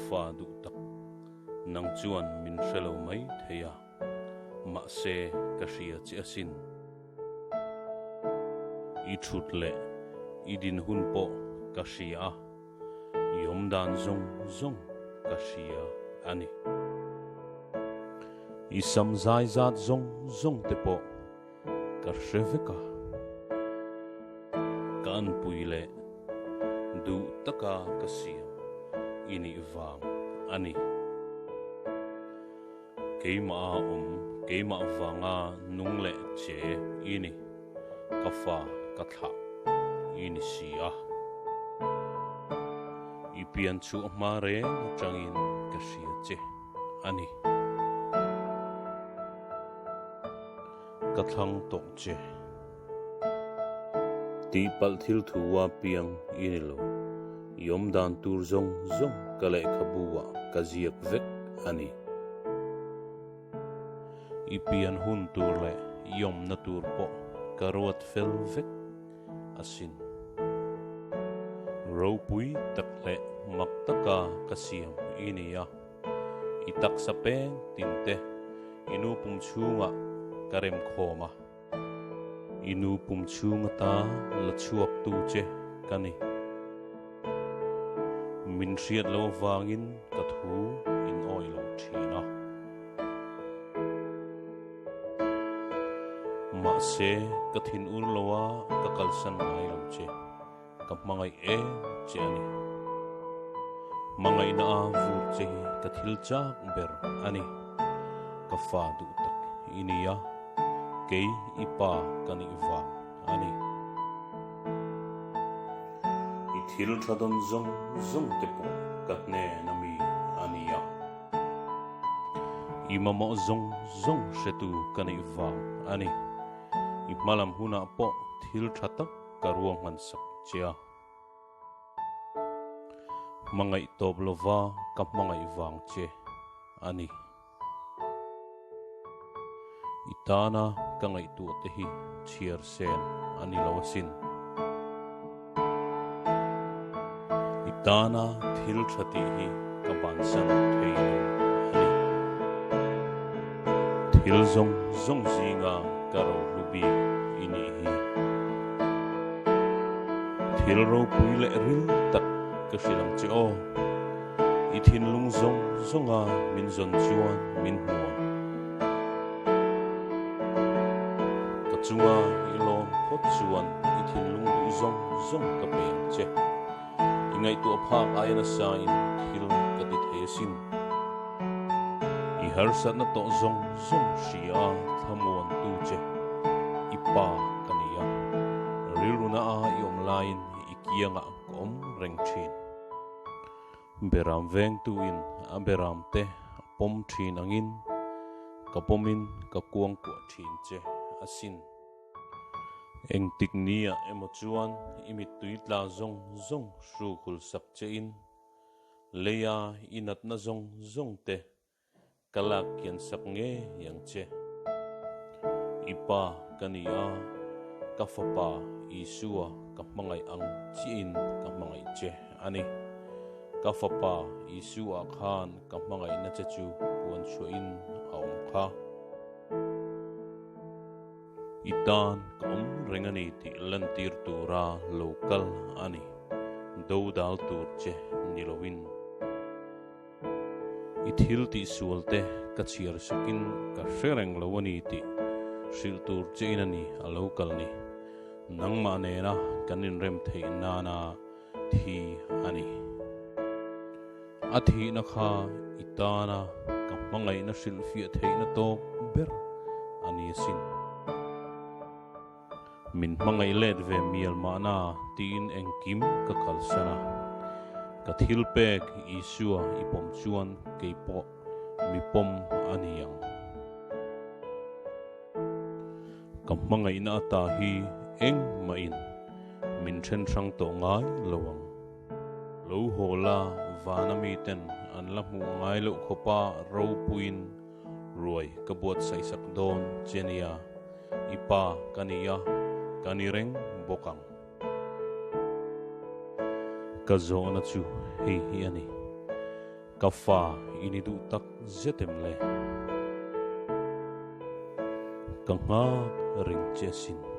fa duh tak, nang chuan min hre lo mai thei a, mahse ka hria che asin. I thut leh i din hun pawh ka hria a, i awmdan zawng zawng ka hria a ni. I sam zai zat zawng zawng te pawh ka hre vek a. Ka anpui leh duh taka ka siam i nih vang a ni. Keimah a awm, keimah vanga nung leh che i ni, ka fa ka thlah i ni si a. I pian chhuah hma reng atangin ka hria che a ni. Ka thlang tawh che. Tihpalh thil thu a piang i ni lo. I awm dan tur zawng zawng ka lehkhabu ah ka ziak vek a ni. I pian hun tur leh i awmna tur pawh ka ruat fel vek asin. Ropui tak leh mak taka ka siam i ni a. I taksa peng tin te i nu pum chhungah ka rem khawm a. I nu pum chhung ata la chhuak tu che ka ni. Min hriat lo avangin ka thu in awih lo thin a. Mahse, ka thin ur lo a, ka kalsan ngai lo che. Ka hmangaih em che a ni. Hmangaihna a vur che hi ka thil chak ber a ni. Ka fa duh tak i ni a, kei i pa ka nih vang a ni. I thil tha dawn zawng zawng te pawh ka hnen a mi a ni a. I mamawh zawng zawng hretu ka nih vang a ni. I hmalam hunah pawh thil tha tak ka ruahman sak che a. Hmangaih tawp lova ka hmangaih vang che a ni. I tana ka ngaihtuah te hi chhiar sen a ni lo asin. I tana thil tha tih hi ka bansan thei lo a ni. Thil zawng zawng zinga ka rohlu bik i nih hi. Thil ropui leh ril tak ka hrilh ang che aw. I thinlung zawng zawnga min zawn chuan min hmu ang. Ka chunga i lawm phawt chuan i thinlung duh zawng zawng ka pe ang che. I ngaihtuah phak aia nasa in thil ka ti thei asin. I harsatna tawh zawng zawng hria a thlamuantu che i pa ka ni a. Rilruna a i awm laiin i kiangah ka awm reng thin. Beram vengtu in a beram te a pawm thin angin ka pawmin ka kuangkuah thin che asin. Engtik nia emaw chuan i mittui tla zawng zawng hruk hul sak che in leia i natna zawng zawng te ka lak kian sak ngei ang che. I pa ka ni a, ka fapa Isua ka hmangaih ang chiahin ka hmangaih che a ni. Ka fapa Isua khan ka hmangaihna che chu puan chhuahin a awm kha. I tan ka awm reng a ni tih lantir tura lo kal a ni, dodal tur che ni loin. I thil tih sual te ka chhiar sakin ka hre reng lo a ni tih hrilh tur che in a ni a lo kal ni. Nangmah nena kan inrem theih nana thi a ni. A thihna kha i tana ka hmangaihna hrilhfiah theihna tawp ber a ni asin. Min hmangaih let ve mial mahna tiin engkim ka kalsan a. Ka thil pek Isua i pawm chuan kei pawh mi pawm a ni ang. Ka hmangaihna ata hi engmahin min then hrang tawh ngai lo ang. Lo haw la vana miten an la hmuh ngai loh khawpa ropuiin Ruai ka buatsaih sak dawn che nia, i pa ka ni a, ka ni reng bawk ang. Ka zawhna chu hei hi a ni. Ka fa i ni duh tak zet em le? Ka nghak reng che asin.